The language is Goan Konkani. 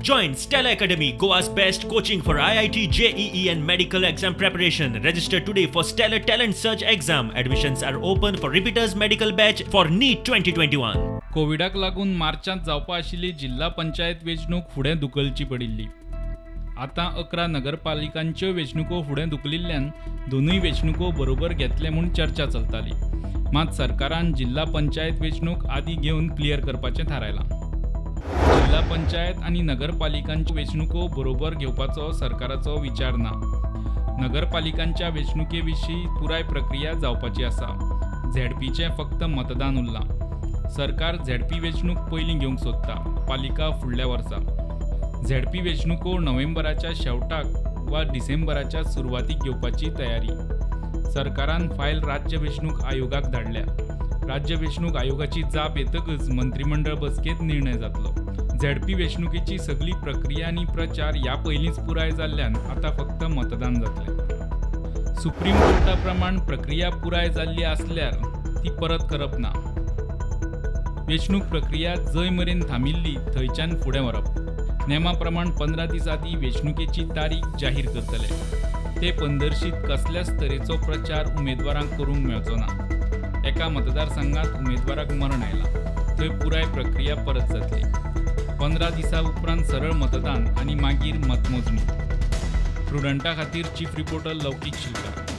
Join Stellar Academy, Goa's best coaching for IIT, JEE and medical exam preparation. Register today for Stellar Talent Search exam. Admissions are open for repeaters medical batch for NEET 2021. कोविडाक लागून मार्चांत जावपा आशिल्ली जिल्हा पंचायत वेंचणूक फुडें धुकलची पडिल्ली. आतां 11 नगरपालिकांच्यो वेंचणुको फुडें धुकलिल्ल्यान दोनूय वेंचणुको बरोबर घेतले म्हूण चर्चा चलताली. मात सरकारान जिल्हा पंचायत वेंचणूक आदीं घेवन क्लियर करपाचें थारायलां. जिल्हा पंचायत आनी नगरपालिकांच्यो वेंचणुको बरोबर घेवपाचो सरकाराचो विचार ना. नगरपालिकांच्या वेंचणुके विशीं पुराय प्रक्रिया जावपाची आसा. झेडपीचें फक्त मतदान उरलां. सरकार झेडपी वेंचणूक पयलीं घेवंक सोदता, पालिका फुडल्या वर्सा. झेडपी वेंचणुको नोव्हेंबराच्या शेवटाक वा डिसेंबराच्या सुरवातीक घेवपाची तयारी. सरकारान फायल राज्य वेंचणूक आयोगाक धाडल्या. राज्य वेंचणूक आयोगाची जाप येतकच मंत्रीमंडळ बसकेंत निर्णय जातलो. झेडपी वेंचणुकेची सगली प्रक्रिया आनी प्रचार ह्या पयलींच पुराय जाल्ल्यान आतां फक्त मतदान जातलें. सुप्रीम कोर्टा प्रमाण प्रक्रिया पुराय जाल्ली आसल्यार ती परत करप ना. वेंचणूक प्रक्रिया जंय मेरेन थांबिल्ली थंयच्यान फुडें व्हरप. नेमा प्रमाण 15 दीस आदीं वेंचणुकेची तारीख जाहीर करतले. ते पंदरशीत कसल्याच तरेचो प्रचार उमेदवारांक करूंक मेळचो ना. एका मतदारसंघात उमेदवाराक मरण आयलां, थंय पुराय प्रक्रिया परत जातली. 15 दिसां उपरांत सरळ मतदान आनी मागीर मतमोजणी. प्रुडंटा खातीर चीफ रिपोर्टर लौकीक शिलकार.